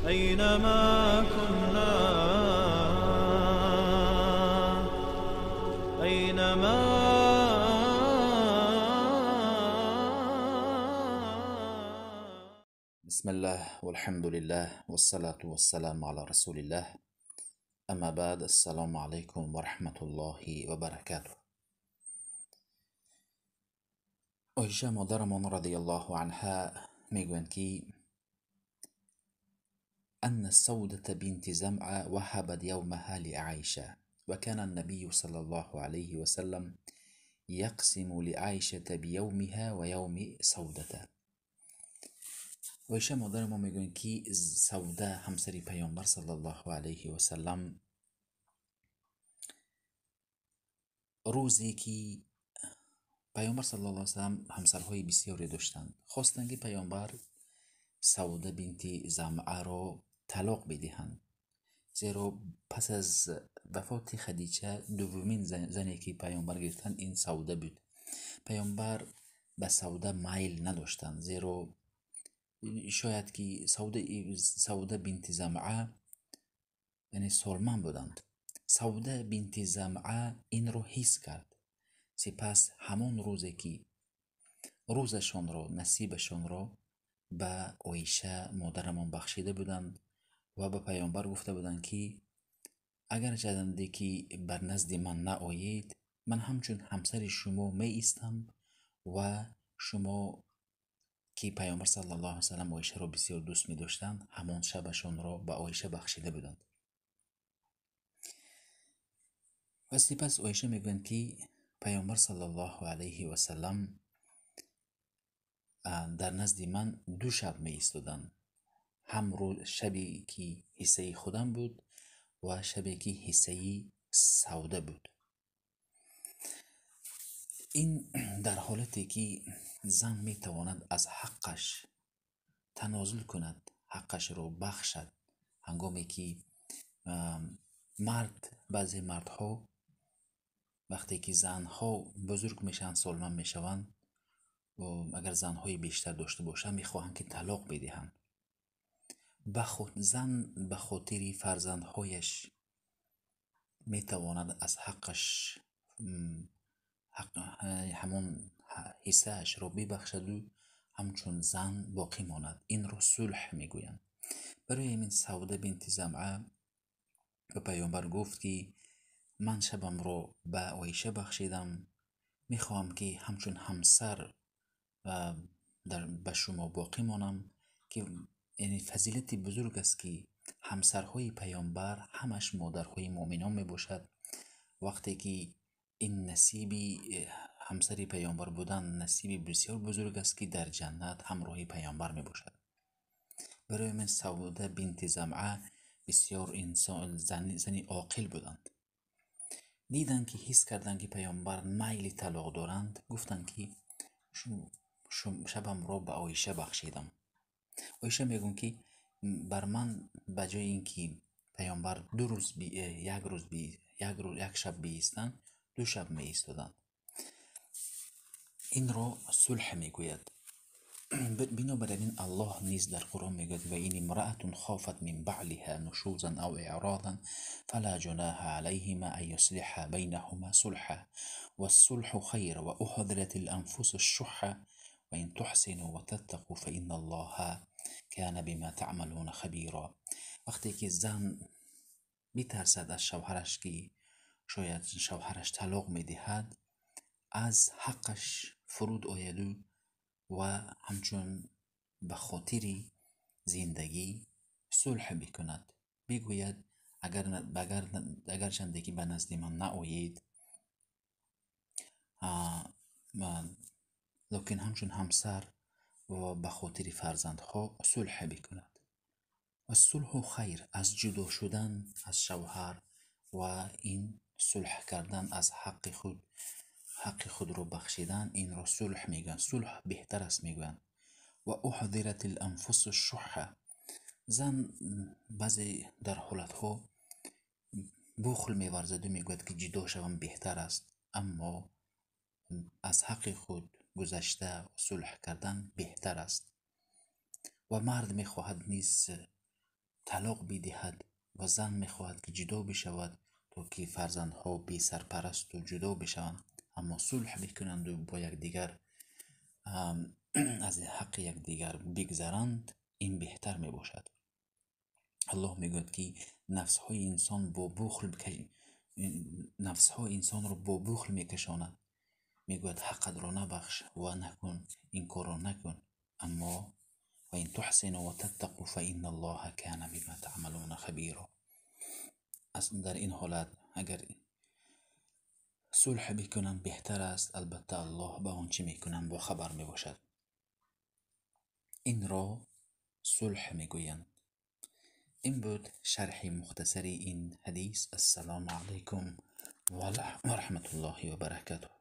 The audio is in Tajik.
أينما كنا، أينما. بسم الله والحمد لله والصلاة والسلام على رسول الله، أما بعد، السلام عليكم ورحمة الله وبركاته. Оиша модарамон радиаллоҳу анҳа мегӯянд, ки أن السودة بنت زمعة وهبت يومها لعائشة، وكان النبي صلى الله عليه وسلم يقسم لعائشة بيومها ويوم سودة. Оиша модарамон мегӯянд, ки Савда ҳамсари Паёмбар саллаллоҳу алайҳи васаллам рӯзе ки Паёмбар саллаллоҳу алайҳи васаллам ҳамсарҳои бисёре доштанд, хостанд, ки Паёмбар Савда бинти Замъаро талоқ бидиҳанд, зеро пас аз вафоти Хадича дуввумин зане ки Паёмбар гирифтанд, ин Савда буд. Паёмбар ба Савда майл надоштанд, зеро шояд ки Савда бинти Замъа, яъне солманд буданд. Савда бинти Замъа инро ҳис кард. Сипас ҳамон рӯзе ки рӯзашонро, насибашонро ба Оиша модарамон бахшида буданд ва ба Паёмбар гуфта буданд, ки агар чанде ки бар назди ман наоед, ман ҳамчун ҳамсари шумо меистам ва шумо, ки Паёмбар саллаллоҳу алайҳи васаллам Оишаро бисёр дӯст медоштанд, ҳамон шабашонро ба Оиша бахшида буданд. Ва сипас Оиша мегӯянд, ки Паёмбар саллаллоҳу алайҳи васаллам дар назди ман ду шаб меистоданд, ҳам шабе ки ҳиссаи худам буд ва шабе ки ҳиссаи Савда буд. Ин дар ҳолате ки зан метавонад аз ҳаққаш танозул кунад, ҳаққашро бахшад, ҳангоме ки мард, баъзе мардҳо вақте ки занҳо бузург мешаванд, солманд мешаванд, агар занҳои бештар дошта бошанд, мехоҳанд, ки талоқ бидиҳанд. Зан ба хотири фарзандҳояш метавонад аз ҳаққаш ҳамон ҳиссаашро бибахшаду ҳамчун зан боқӣ монад. Инро сулҳ мегӯянд. Барои ҳамин Савда бинти Замъа ба Паёмбар гуфт, ки ман шабамро ба Оиша бахшидам, мехоҳам, ки ҳамчун ҳамсар ба шумо боқӣ монам, ки яъне фазилати бузург аст, ки ҳамсарҳои Паёмбар ҳамаш модарҳои муъминон мебошад. Вақте ки ин насиби ҳамсари Паёмбар будан насиби бисёр бузург аст, ки дар ҷаннат ҳамроҳи Паёмбар мебошад. Барои ман Савда бинти Замъа бисёр инсон, зани оқил буданд. Диданд, ки ҳис карданд, ки Паёмбар майли талоқ доранд, гуфтанд, ки шабамро ба Оиша бахшидам. Оиша мегӯяд, ки бар ман ба ҷои ин ки Паёмбар ду рӯз, як рӯз, як рӯз, як шаб биистанд, ду шаб меистоданд. Инро сулҳ мегӯяд. Бинобар ин Аллоҳ низ дар Қуръон мегӯяд: ва ин имраатун хофат мин баълиҳа нушузан ав иъродан фала ҷунаҳа алайҳима ан юслиҳа байнаҳума сулҳа вассулҳу хайр ва уҳдират аланфусу шуҳҳа ва ин туҳсину ва таттақу фа инна Аллоҳа кана бима таъмалуна хабира. Вақте ки зан битарсад аз шавҳараш, ки шояд шавҳараш талоқ медиҳад, аз ҳаққаш фуруд ояду ва ҳамчун ба хотири зиндагӣ сулҳ бикунад, бигӯяд: агар чанде ки ба назди ман наоед, лекин ҳамчун ҳамсар ва ба хотири фарзандҳо сулҳ бикунад. Ва сулҳу хайр, аз ҷудо шудан аз шавҳар ва ин сулҳ кардан аз ҳаққи худ, ҳаққи худро бахшидан, инро сулҳ мегӯянд. Сулҳ беҳтар аст, мегӯянд. Ва уҳдират аланфусу шуҳҳа. Зан баъзе дар ҳолатҳо бухл меварзаду мегӯяд, ки ҷудо шавам беҳтар аст, аммо аз ҳаққи худ гузашта сулҳ кардан беҳтар аст. Ва мард мехоҳад низ талоқ бидиҳад ва зан мехоҳад, ки ҷудо бишавад, то ки фарзандҳо бесарпарасту ҷудо бишаванд, аммо сулҳ бикунанду бо якдигар аз ҳаққи якдигар бигзаранд, ин беҳтар мебошад. Аллоҳ мегӯяд, ки нафсҳои инсон бо бухл, нафсҳо инсонро бо бухл мекашонад. Мегӯяд: ҳаққатро набахш ва накун, ин корро накун. Аммо ва ин туҳсину ва таттақу фа инналлоҳа кана бима таъмалуна хабиро. Дар ин ҳолат агар сулҳ бикунанд, беҳтар аст. Албатта, Аллоҳ ба он чӣ мекунанд бохабар мебошад. Инро сулҳ мегӯянд. Ин буд шарҳи мухтасари ин ҳадис. Ассалому алайкум ва раҳматуллоҳи ва баракатуҳ.